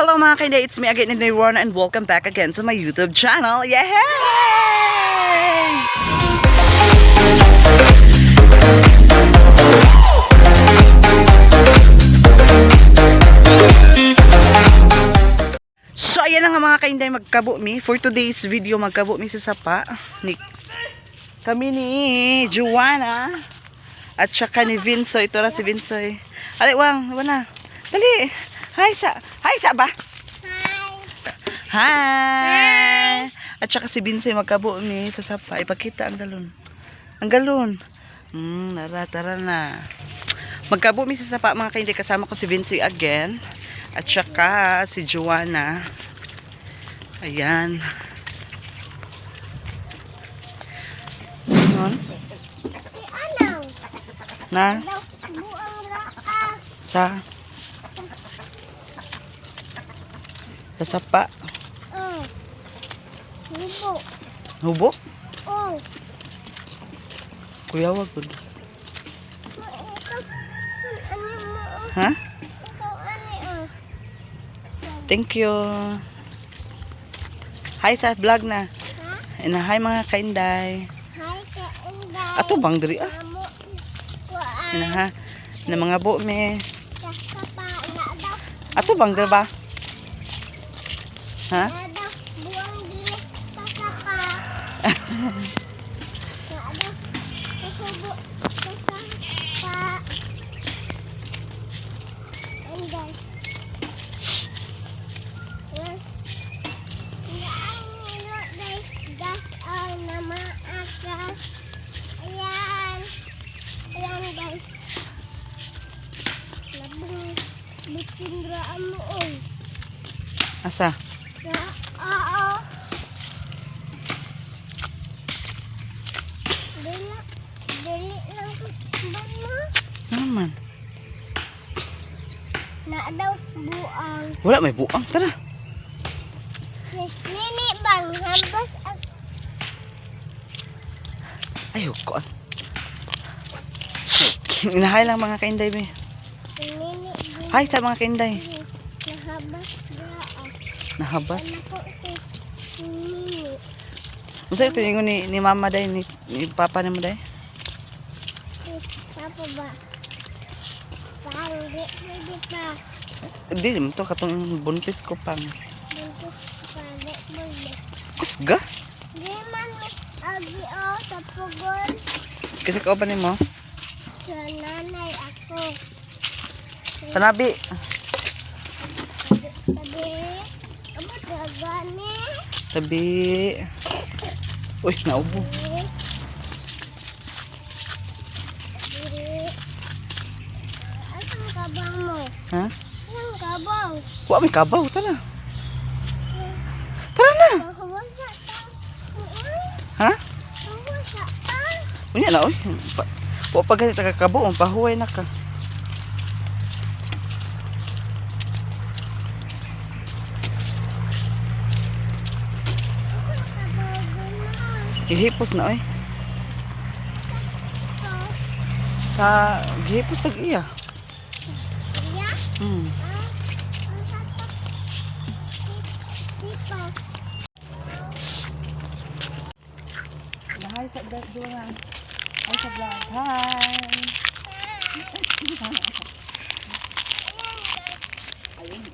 Hello, mga kainday, it's me again, Inday Ron, and welcome back again to my YouTube channel. Yay! So ayan na nga, mga kainday, magkabo mi. For today's video, magkabo mi sa sapa. Ni, kami ni Joanna at saka ni Vinsoy. Ito ra si Vinsoy. Ali, wang, wala. Dali. Hi sa ba? Hi. At saka si Vinsoy, magkabo mi sa sapa. Ipakita ang galon. Ang galon. Nara, tara na. Magkabo mi sa sapa, mga kainday, kasama ko si Vinsoy again. At saka si Joanna. Ayan. Ano? Na? Sa sapa. Hubo. Hubo? Oh. Kuya, wag gud. Ano mo? Ha? Ikaw ano oh. Thank you. Hi sa vlog na. Ha? Ina, hi, mga kainday. Hi ka inday. Ato bang diri ah? Amo. Kuan. Ina ha. Na mga bo me. Sa sapa na daw. Ato bang diri ba? Ha? Na daw buang diri sa sapa. Na daw hubo sa sapa. Inday. Ayan. Ayan, guys. Labong bitin ra mo oy. Asa? Ra oo. Dili dili lang ko ba mo? Ano man? Na daw buang. Wala may buang. Tara. Nini bang hambas ang Ay, ko. Inahay lang, mga kainday be. Nini. Hi sa mga kainday. Nahabas ra. Nahabas. Ano po si Nini? Unsa ito ingon ni mama day ni papa nimo day? Si Papa ba? Pang, di pwede pa. Di mo to katong buntis ko pang. Buntis pa, di pwede. Kusga. Di man agi o sa pugol. Kasi kauban nimo. Sa nanay ako. Tanabi. Sabi, abot ka gani. Tabi. Uy, naubo. Sabi, asang kabaw mo? Ha? Asang kabaw? Wa may kabaw, tara. Tara na. Mahuwasa ta. Ha? Mahuwasa ta. Unya na oy. Pa, wa pa gani ta kakabo, pahuway na ka. Kabaw na. Gihipos na oy. Sa gihipos tag iya. Iya? Ah, ang tatak. Dito. Hi sa vlog, Joanna. Hi sa vlog. Hi. Ayun.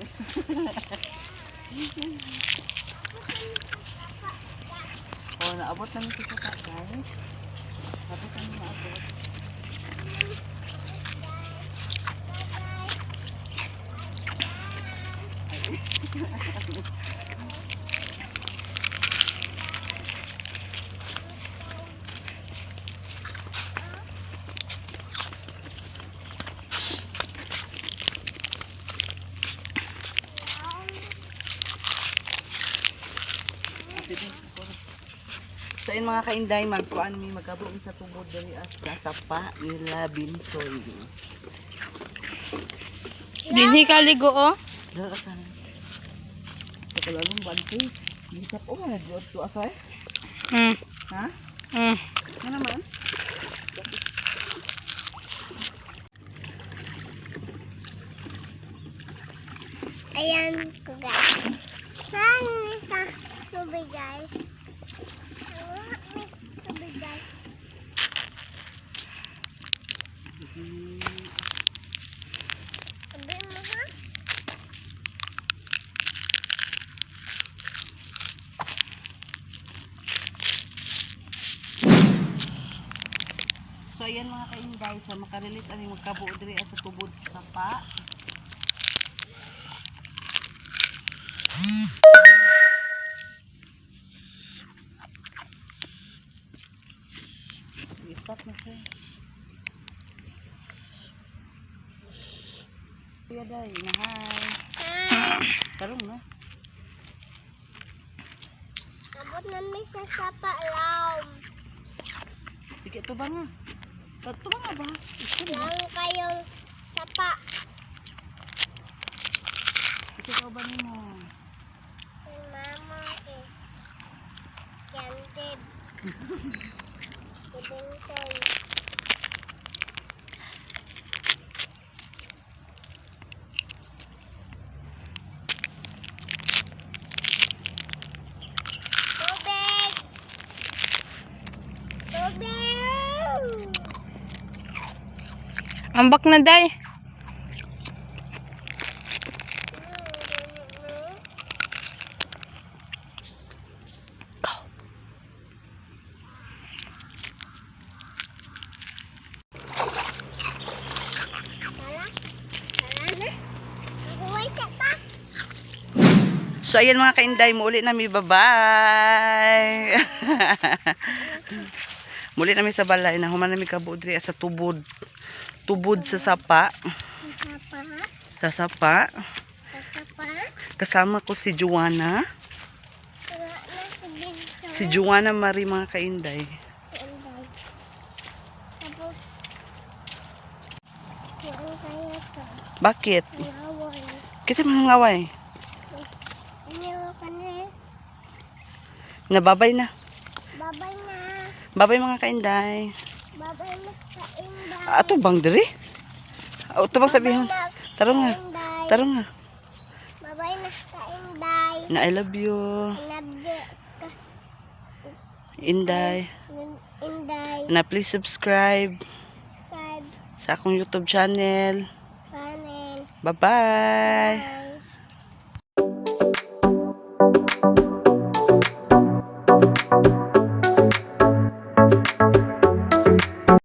Oh, naabot namin sa sapa, guys. Naabot namin, naabot. So ayun, mga kainday, magkuan mi, magkabo mi sa tubod diri as sa sapa nila Binsoy. Dinhi ka ligo oh. Dara ka na. Sa kalalong banti. Gisap o nga nagluot to asay. Ha? Ano naman? Ayan ko, guys. Saan sa tubig, guys? May tubig, guys. Sabi mo, ha? So ayan, mga kainday, sa makarelate ani magkabuo diri sa tubod sapa. I-stop na siya. Kuya day, na hi. Hi. Tarong na. Abot na mi sa sapa laom. Sige, ito ba nga? Ito ba nga ba? Ito ba? Lang kayong sapa. Ito ka ba nimo? Si mama eh. Yantib. Si Bensoy. Tubig! Tubig! Ambak na, day. Tara. Tara na. Mahuway sa ta. So ayan, mga kainday, muli na mi, bye-bye. Muli na mi sa balay na human na mi kabuo diri sa tubod. Tubod sa sapa, Sapa. sa sapa. Sapa. Kasama ko si Juana, Wala na si Binsoy. si Juana Marie, mga kainday. Si Inday. Tapos, yung kaya to. Bakit? Ngaway. Kasi mga ngaway. Inyo ka na. Nababay na. Babay na. Babay, mga kainday. Babay na ka, Inday. Ato bang diri? Ato bang sabihin? Babay na, Taro nga. Inday. Taro nga. Babay na ka, Inday. Na I love you. I love you. Inday. Inday. Na please subscribe Subscribe. sa akong YouTube channel. Channel. Bye-bye. Bye.